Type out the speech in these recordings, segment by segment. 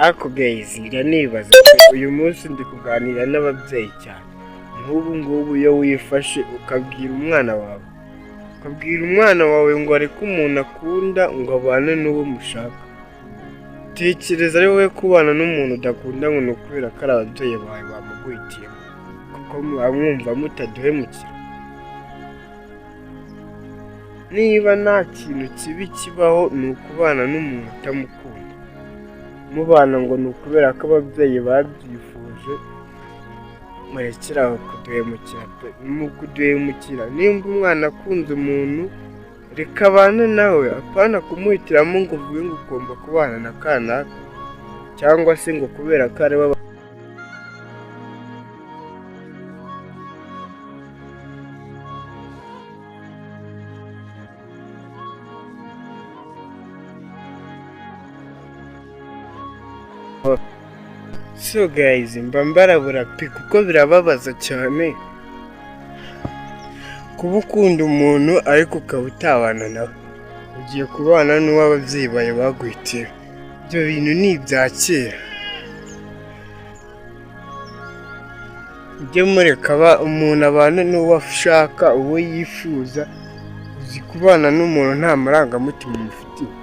Ariko guys, njya nibaza, uyu munsi ndi kuganira n'ababyeyi cyane. Nk'ubu ngubu iyo wifashe ukabwira umwana wawe ngo areke umuntu akunda ngo abane n'uwo mushaka, tekereza ari wowe kubana n'umuntu udakunda ngo ni ukubera ko ari ababyeyi bawe bamuguhitiyemo, kuko muba mwumva mutaduhemukira. Niba nta kintu kibi kibaho, ni ukubana n'umuntu utamukunda, mubana ngo ni ukubera ko ababyeyi babyifuje. Murekere aho kuduhemukira pe, mu kuduhemukira. Nimba umwana akunze umuntu, reka abane nawe, apana kumuhitiramo ngo uvuge ngo ugomba kubana na kanaka, cyangwa se ngo kubera ko ari we. So guys, mba mbarabura pe, kuko birababaza cyane kuba ukunda umuntu ariko ukaba utabana nawe, ugiye kubana n'uwo ababyeyi bawe baguhitiye. Ibyo bintu ni ibya kera. Mujye mureka umuntu abane n'uwo ashaka, uwo yifuza. Uzi kubana n'umuntu nta marangamutima umufitiye?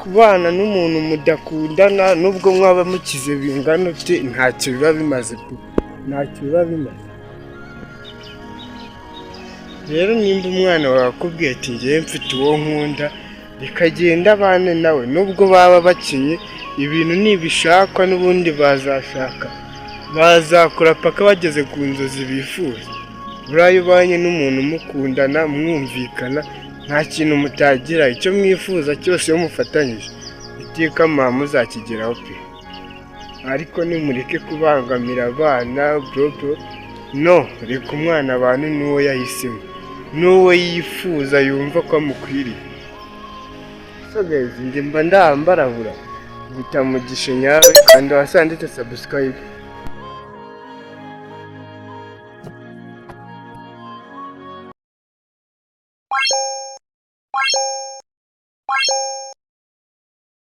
Kubana n'umuntu mudakundana, nubwo mwaba mukize bingana ute, ntacyo biba bimaze pe, ntacyo biba bimaze. Rero nimba umwana wawe akubwiye ati: "Ngewe mfite uwo nkunda," reka agende abane nawe, nubwo baba bakenye. Ibintu nibishakwa n'ubundi bazashaka, bazakora paka bageze ku nzozi bifuza. Buriya iyo ubanye n'umuntu mukundana, mwumvikana, nta kintu mutagira. Icyo mwifuza cyose iyo mufatanyije, iteka muba muzakigeraho pe. Ariko nimureke kubangamira abana, bro, bro, no reka umwana abane n'uwo yahisemo, n'uwo yifuza, yumva ko amukwiriye. So guys, njye mba ndambarabura bita Mugisha nyawe. Kandi wasanditse subscribe.